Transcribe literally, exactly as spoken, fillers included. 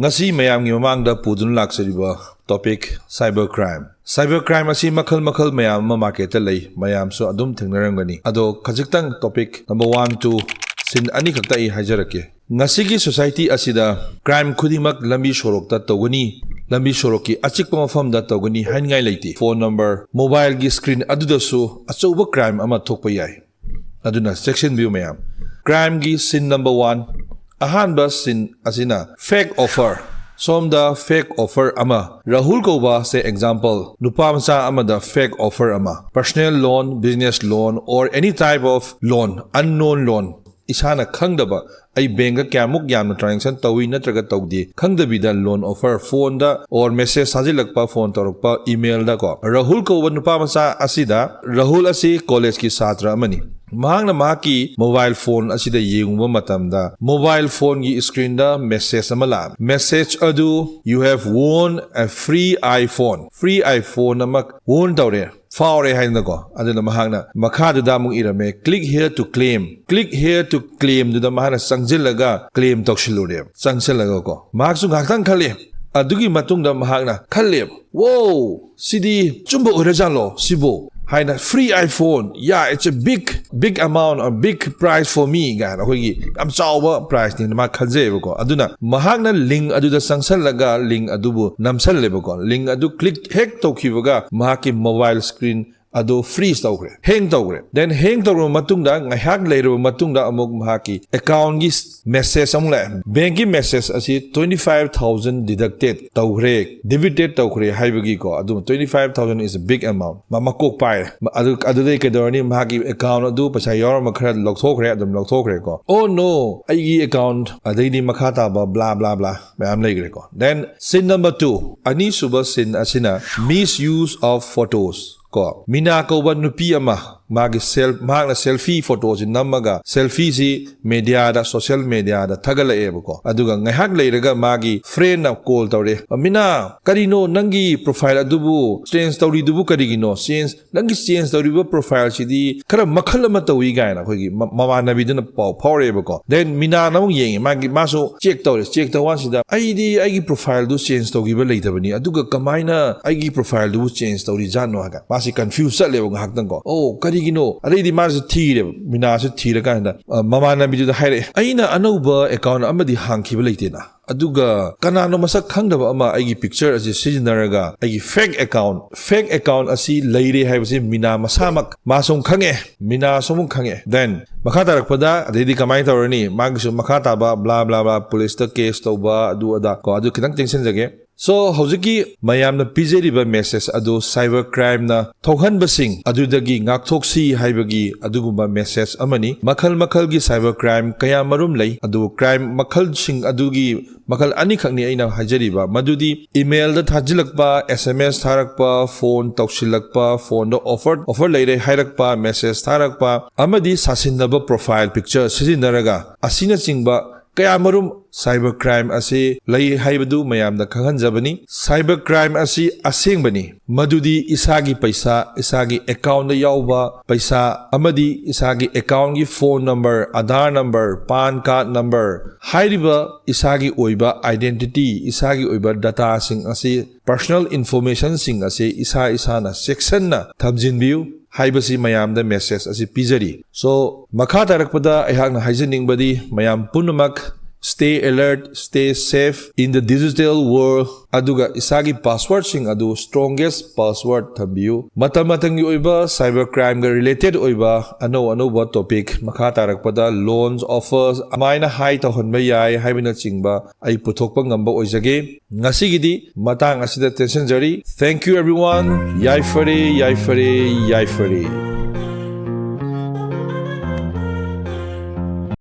ꯉꯁꯤ ꯃꯌꯥꯝꯒꯤ ꯃꯃꯥꯡꯗ ꯄꯨꯗꯨꯅ ꯂꯥꯛꯆꯔꯤꯕ topic cyber crime꯫ Cyber crime ꯑꯁꯤ ꯃꯈꯜ ꯃꯈꯜ ꯃꯌꯥꯝ ꯑꯃ marketꯇ ꯂꯩ, ꯃꯌꯥꯝꯁꯨ ꯑꯗꯨꯝ ꯊꯦꯡꯅꯔꯝꯒꯅꯤ꯫ ꯑꯗꯣ ꯈꯖꯤꯛꯇꯪ topic number one, two, scene ꯑꯅꯤꯈꯛꯇ ꯑꯩ ꯍꯥꯏꯖꯔꯛꯀꯦ꯫ ꯉꯁꯤꯒꯤ society ꯑꯁꯤꯗ crime ꯈꯨꯗꯤꯡꯃꯛ ꯂꯝꯕꯤ ꯁꯣꯔꯣꯛꯇ ꯇꯧꯒꯅꯤ, ꯂꯝꯕꯤ ꯁꯣꯔꯣꯛꯀꯤ ꯑꯆꯤꯛꯄ ꯃꯐꯝꯗ ꯇꯧꯒꯅꯤ ꯍꯥꯏꯅꯤꯡꯉꯥꯏ ꯂꯩꯇꯦ꯫ Phone number, mobileꯒꯤ screen ꯑꯗꯨꯗꯁꯨ ꯑꯆꯧꯕ crime ꯑꯃ ꯊꯣꯛꯄ ꯌꯥꯏ꯫ ꯑꯗꯨꯅ ꯆꯦꯛꯁꯤꯟꯕꯤꯌꯨ ꯃꯌꯥꯝ꯫ Crimeꯒꯤ scene number one, ꯑꯍꯥꯟꯕ scene ꯑꯁꯤꯅ fake offer꯫ ꯁꯣꯝꯗ fake offer ꯑꯃ, ꯔꯥꯍꯨꯜ ꯀꯧꯕ, say example, ꯅꯨꯄꯥ ꯃꯆꯥ ꯑꯃꯗ fake offer ꯑꯃ, personal loan, business loan or any type of loan, unknown loan, ꯏꯁꯥꯅ ꯈꯪꯗꯕ, ꯑꯩ bankꯇ ꯀꯌꯥꯃꯨꯛ ꯌꯥꯝꯅ transaction ꯇꯧꯏ ꯅꯠꯇ꯭ꯔꯒ ꯇꯧꯗꯦ ꯈꯪꯗꯕꯤꯗ loan offer phoneꯗ or message ꯊꯥꯖꯤꯜꯂꯛꯄ, phone ꯇꯧꯔꯛꯄ, emailꯗꯀꯣ꯫ ꯔꯥꯍꯨꯜ ꯀꯧꯕ ꯅꯨꯄꯥ ꯃꯆꯥ ꯑꯁꯤꯗ, ꯔꯥꯍꯨꯜ ꯑꯁꯤ collegeꯀꯤ ꯁꯥꯇ꯭ꯔ ꯑꯃꯅꯤ꯫ ꯃꯍꯥꯛꯅ ꯃꯍꯥꯛꯀꯤ mobile phone ꯑꯁꯤꯗ ꯌꯦꯡꯉꯨꯕ ꯃꯇꯝꯗ mobile phoneꯒꯤ screenꯗ message ꯑꯃ ꯂꯥꯛꯑꯦ꯫ Message ꯑꯗꯨ, "You have won a free iPhone." Free iPhone ꯑꯃ won ꯇꯧꯔꯦ, ꯐꯥꯎꯔꯦ ꯍꯥꯏꯅꯀꯣ꯫ ꯑꯗꯨꯅ ꯃꯍꯥꯛꯅ ꯃꯈꯥꯗꯨꯗ ꯑꯃꯨꯛ ꯏꯔꯝꯃꯦ, "Click here to claim." Click here to claimꯗꯨꯗ ꯃꯍꯥꯛꯅ ꯆꯪꯁꯤꯜꯂꯒ claim ꯇꯧꯁꯤꯜꯂꯨꯔꯦꯕ꯫ ꯆꯪꯁꯤꯜꯂꯒꯀꯣ, ꯃꯍꯥꯛꯁꯨ ꯉꯥꯏꯍꯥꯛꯇꯪ ꯈꯜꯂꯦ꯫ ꯑꯗꯨꯒꯤ ꯃꯇꯨꯡꯗ ꯃꯍꯥꯛꯅ ꯈꯜꯂꯦꯕ, "Wow, ꯁꯤꯗꯤ ꯑꯆꯨꯝꯕ ꯑꯣꯏꯔꯖꯥꯠꯂꯣ ꯁꯤꯕꯨ?" ꯍꯥꯏꯅ, "Free iPhone, yeah, it's a big, big amount, a big prize for me" ꯀꯥꯏꯅ, ꯑꯩꯈꯣꯏꯒꯤ ꯌꯥꯝ ꯆꯥꯎꯕ prizeꯅꯦꯅ ꯃꯥ ꯈꯟꯖꯩꯕꯀꯣ꯫ ꯑꯗꯨꯅ ꯃꯍꯥꯛꯅ link ꯑꯗꯨꯗ ꯆꯪꯁꯜꯂꯒ link ꯑꯗꯨꯕꯨ ꯅꯝꯁꯜꯂꯦꯕꯀꯣ꯫ Link ꯑꯗꯨ click ꯍꯦꯛ ꯇꯧꯈꯤꯕꯒ ꯃꯍꯥꯛꯀꯤ mobile screen ꯑꯗꯨ freeze ꯇꯧꯈ꯭ꯔꯦ, hang ꯇꯧꯈ꯭ꯔꯦ꯫ Then hang ꯇꯧꯔꯕ ꯃꯇꯨꯡꯗ, ꯉꯥꯏꯍꯥꯛ ꯂꯩꯔꯕ ꯃꯇꯨꯡꯗ, ꯑꯃꯨꯛ ꯃꯍꯥꯛꯀꯤ accountꯀꯤ message ꯑꯃꯨꯛ ꯂꯥꯛꯑꯦ꯫ Bankꯀꯤ message ꯑꯁꯤ twenty five thousand deducted ꯇꯧꯈ꯭ꯔꯦ, debited ꯇꯧꯈ꯭ꯔꯦ ꯍꯥꯏꯕꯒꯤꯀꯣ꯫ ꯑꯗꯨ twenty five thousand is a big amount꯫ ꯃ-, ꯃꯀꯣꯛ ꯄꯥꯏꯔꯦ꯫ ꯃ-, ꯑꯗꯨ, ꯑꯗꯨꯗꯩ ꯀꯩꯗꯧꯔꯅꯤ? ꯃꯍꯥꯛꯀꯤ account ꯑꯗꯨ ꯄꯩꯁꯥ ꯌꯥꯎꯔꯝꯕ ꯈꯔ ꯂꯧꯊꯣꯛꯈ꯭ꯔꯦ, ꯑꯗꯨꯝ ꯂꯧꯊꯣꯛꯈ꯭ꯔꯦꯀꯣ꯫ "Oh no, ꯑꯩꯒꯤ account", ꯑꯗꯩꯗꯤ ꯃꯈꯥ ꯇꯥꯕ blah blah blah ꯃꯌꯥꯝ ꯂꯩꯈ꯭ꯔꯦꯀꯣ꯫ Then scene number two, ꯑꯅꯤꯁꯨꯕ scene ꯑꯁꯤꯅ misuse of photos꯫ ꯀꯣ, ꯃꯤꯅꯥ ꯀꯧꯕ ꯅꯨꯄꯤ ꯑꯃ, ꯃꯥꯒꯤ ꯁꯦꯜ ꯃꯍꯥꯛꯅ ꯁꯦꯜꯐꯤ ꯐꯣꯇꯣꯁꯤ ꯅꯝꯃꯒ ꯁꯦꯜꯐꯤꯁꯤ ꯃꯦꯗꯤꯌꯥꯗ, ꯁꯣꯁꯤꯌꯦꯜ ꯃꯦꯗꯤꯌꯥꯗ ꯊꯥꯒꯠꯂꯛꯑꯦꯕꯀꯣ꯫ ꯑꯗꯨꯒ ꯉꯥꯏꯍꯥꯛ ꯂꯩꯔꯒ ꯃꯥꯒꯤ ꯐ꯭ꯔꯦꯟꯅ ꯀꯣꯜ ꯇꯧꯔꯛꯑꯦ, "ꯃꯤꯅꯥ, ꯀꯔꯤꯅꯣ ꯅꯪꯒꯤ ꯄ꯭ꯔꯣꯐꯥꯏꯜ ꯑꯗꯨꯕꯨ ꯆꯦꯟꯖ ꯇꯧꯔꯤꯗꯨꯕꯨ ꯀꯔꯤꯒꯤꯅꯣ? ꯆꯦꯟꯖ ꯅꯪꯒꯤ ꯆꯦꯟꯖ ꯇꯧꯔꯤꯕ ꯄ꯭ꯔꯣꯐꯥꯏꯜꯁꯤꯗꯤ ꯈꯔ ꯃꯈꯜ ꯑꯃ ꯇꯧꯏ" ꯀꯥꯏꯅ ꯑꯩꯈꯣꯏꯒꯤ ꯃ- ꯃꯃꯥꯟꯅꯕꯤꯗꯨꯅ ꯄꯥꯎ ꯐꯥꯎꯔꯛꯑꯦꯕꯀꯣ꯫ ꯗꯦꯟ ꯃꯤꯅꯥꯅ ꯑꯃꯨꯛ ꯌꯦꯡꯉꯦ, ꯃꯥꯒꯤ ꯃꯥꯁꯨ ꯆꯦꯛ ꯇꯧꯔꯦ꯫ ꯆꯦꯛ ꯇꯧꯕ ꯀꯥꯟꯁꯤꯗ ꯑꯩꯗꯤ ꯑꯩꯒꯤ ꯄ꯭ꯔꯣꯐꯥꯏꯜꯗꯨ ꯆꯦꯟꯖ ꯇꯧꯈꯤꯕ ꯂꯩꯇꯕꯅꯤ, ꯑꯗꯨꯒ ꯀꯃꯥꯏꯅ ꯑꯩꯒꯤ ꯄ꯭ꯔꯣꯐꯥꯏꯜꯗꯨꯕꯨ ꯆꯦꯟꯖ ꯇꯧꯔꯤꯖꯥꯠꯅꯣ ꯍꯥꯏꯒ ꯃꯥꯁꯤ ꯀꯟꯐ꯭ꯌꯨꯁ ꯆꯠꯂꯦꯕ ꯉꯥꯏꯍꯥꯛꯇꯪꯀꯣ꯫ "ꯑꯣ, ꯀꯔꯤꯒꯤꯅꯣ?" ꯑꯗꯩꯗꯤ ꯃꯥꯁꯨ ꯊꯤꯔꯦꯕ, ꯃꯤꯅꯥꯁꯨ ꯊꯤꯔꯀꯥꯟꯗ ꯑ, ꯃꯃꯥꯟꯅꯕꯤꯗꯨꯗ ꯍꯥꯏꯔꯛꯑꯦ, "ꯑꯩꯅ ꯑꯅꯧꯕ ꯑꯦꯀꯥꯎꯟ ꯑꯃꯗꯤ ꯍꯥꯡꯈꯤꯕ ꯂꯩꯇꯦꯅ, ꯑꯗꯨꯒ ꯀꯅꯥꯅꯣ ꯃꯁꯛ ꯈꯪꯗꯕ ꯑꯃ ꯑꯩꯒꯤ ꯄꯤꯛꯆꯔ ꯑꯁꯤ ꯁꯤꯖꯤꯟꯅꯔꯒ ꯑꯩꯒꯤ ꯐꯦꯛ ꯑꯦꯀꯥꯎꯟ ꯐꯦꯛ ꯑꯦꯀꯥꯎꯟ ꯑꯁꯤ ꯂꯩꯔꯦ ꯍꯥꯏꯕꯁꯤ ꯃꯤꯅꯥ ꯃꯁꯥꯃꯛ ꯃꯥꯁꯨ ꯑꯃꯨꯛ ꯈꯪꯉꯦ, ꯃꯤꯅꯥꯁꯨ ꯑꯃꯨꯛ ꯈꯪꯉꯦ꯫ ꯗꯦꯟ ꯃꯈꯥ ꯇꯥꯔꯛꯄꯗ ꯑꯗꯩꯗꯤ ꯀꯃꯥꯏꯅ ꯇꯧꯔꯅꯤ? ꯃꯥꯒꯤꯁꯨ ꯃꯈꯥ ꯇꯥꯕ ꯕ꯭ꯂꯥ ꯕ꯭ꯂꯥ ꯕ꯭ꯂꯥ, ꯄꯨꯂꯤꯁꯇ ꯀꯦꯁ ꯇꯧꯕ, ꯑꯗꯨ ꯑꯗꯥ ꯀꯣ, ꯑꯗꯨ ꯈꯤꯇꯪ ꯇꯦꯟꯁꯤꯟꯖꯒꯦ꯫ ꯁꯣ, ꯍꯧꯖꯤꯛꯀꯤ ꯃꯌꯥꯝꯅ ꯄꯤꯖꯔꯤꯕ ꯃꯦꯁꯦꯖ ꯑꯗꯨ ꯁꯥꯏꯕꯔ ꯀ꯭ꯔꯥꯏꯝꯅ ꯊꯣꯛꯍꯟꯕꯁꯤꯡ ꯑꯗꯨꯗꯒꯤ ꯉꯥꯛꯊꯣꯛꯁꯤ ꯍꯥꯏꯕꯒꯤ ꯑꯗꯨꯒꯨꯝꯕ ꯃꯦꯁꯦꯖ ꯑꯃꯅꯤ꯫ ꯃꯈꯜ ꯃꯈꯜꯒꯤ ꯁꯥꯏꯕꯔ ꯀ꯭ꯔꯥꯏꯝ ꯀꯌꯥ ꯃꯔꯨꯝ ꯂꯩ, ꯑꯗꯨꯕꯨ ꯀ꯭ꯔꯥꯏꯝ ꯃꯈꯜꯁꯤꯡ ꯑꯗꯨꯒꯤ ꯃꯈꯜ ꯑꯅꯤꯈꯛꯅꯤ ꯑꯩꯅ ꯍꯥꯏꯖꯔꯤꯕ, ꯃꯗꯨꯗꯤ ꯏꯃꯦꯜꯗ ꯊꯥꯖꯤꯜꯂꯛꯄ, ꯑꯦꯁ ꯑꯦꯝ ꯑꯦꯁ ꯊꯥꯔꯛꯄ, ꯐꯣꯟ ꯇꯧꯁꯤꯜꯂꯛꯄ, ꯐꯣꯟꯗ ꯑꯣꯐꯔ ꯑꯣꯐꯔ ꯂꯩꯔꯦ ꯍꯥꯏꯔꯛꯄ, ꯃꯦꯁꯦꯖ ꯊꯥꯔꯛꯄ, ꯑꯃꯗꯤ ꯁꯥꯁꯤꯟꯅꯕ ꯄ꯭ꯔꯣꯐꯥꯏꯜ ꯄꯤꯛꯆꯔ ꯁꯤꯖꯤꯟꯅꯔꯒ ꯑꯁꯤꯅꯆꯤꯡꯕ ꯀꯌꯥꯃꯔꯨꯝ ꯁꯥꯏꯕꯔ ꯀ꯭ꯔꯥꯏꯝ ꯑꯁꯤ ꯂꯩ ꯍꯥꯏꯕꯗꯨ ꯃꯌꯥꯝꯗ ꯈꯪꯍꯟꯖꯕꯅꯤ꯫ ꯁꯥꯏꯕꯔ ꯀ꯭ꯔꯥꯏꯝ ꯑꯁꯤ ꯑꯁꯦꯡꯕꯅꯤ, ꯃꯗꯨꯗꯤ ꯏꯁꯥꯒꯤ ꯄꯩꯁꯥ, ꯏꯁꯥꯒꯤ ꯑꯦꯀꯥꯎꯟꯗ ꯌꯥꯎꯕ ꯄꯩꯁꯥ ꯑꯃꯗꯤ ꯏꯁꯥꯒꯤ ꯑꯦꯀꯥꯎꯟꯒꯤ phone number, Aadhaar number, PAN card number ꯍꯥꯏꯔꯤꯕ ꯏꯁꯥꯒꯤ ꯑꯣꯏꯕ ꯑꯥꯏꯗꯦꯟꯇꯤꯇꯤ, ꯏꯁꯥꯒꯤ ꯑꯣꯏꯕ ꯗꯇꯥꯁꯤꯡ ꯑꯁꯤ, ꯄꯔꯁꯣꯅꯦꯜ ꯏꯟꯐꯣꯔꯃꯦꯁꯟꯁꯤꯡ ꯑꯁꯤ ꯏꯁꯥ ꯏꯁꯥꯅ ꯆꯦꯛꯁꯤꯟꯅ ꯊꯝꯖꯤꯟꯕꯤꯌꯨ ꯍꯥꯏꯕꯁꯤ ꯃꯌꯥꯝꯗ ꯃꯦꯁꯦꯖ ꯑꯁꯤ ꯄꯤꯖꯔꯤ꯫ ꯁꯣ, ꯃꯈꯥ ꯇꯥꯔꯛꯄꯗ ꯑꯩꯍꯥꯛꯅ ꯍꯥꯏꯖꯅꯤꯡꯕꯗꯤ ꯃꯌꯥꯝ ꯄꯨꯝꯅꯃꯛ stay alert, stay safe in the digital world, ꯑꯗꯨꯒ ꯏꯁꯥꯒꯤ ꯄꯥꯁꯋꯥꯔꯗꯁꯤꯡ ꯑꯗꯨ strongest password ꯊꯝꯕꯤꯌꯨ꯫ ꯃꯇꯝ ꯃꯇꯝꯒꯤ ꯑꯣꯏꯕ ꯁꯥꯏꯕꯔ ꯀ꯭ꯔꯥꯏꯝꯒ ꯔꯤꯂꯦꯇꯦꯠ ꯑꯣꯏꯕ ꯑꯅꯧ ꯑꯅꯧꯕ ꯇꯣꯄꯤꯛ, ꯃꯈꯥ ꯇꯥꯔꯛꯄꯗ ꯂꯣꯟꯁ, ꯑꯣꯐꯔꯁ, ꯀꯃꯥꯏꯅ ꯍꯥꯏ ꯇꯧꯍꯟꯕ ꯌꯥꯏ ꯍꯥꯏꯕꯅꯆꯤꯡꯕ ꯑꯩ ꯄꯨꯊꯣꯛꯄ ꯉꯝꯕ ꯑꯣꯏꯖꯒꯦ꯫ ꯉꯁꯤꯒꯤꯗꯤ ꯃꯇꯥꯡ ꯑꯁꯤꯗ ꯇꯦꯟꯁꯤꯟꯖꯔꯤ꯫ Thank you everyone. ꯌꯥꯏꯐꯔꯦ, ꯌꯥꯏꯐꯔꯦ, ꯌꯥꯏꯐꯔꯦ꯫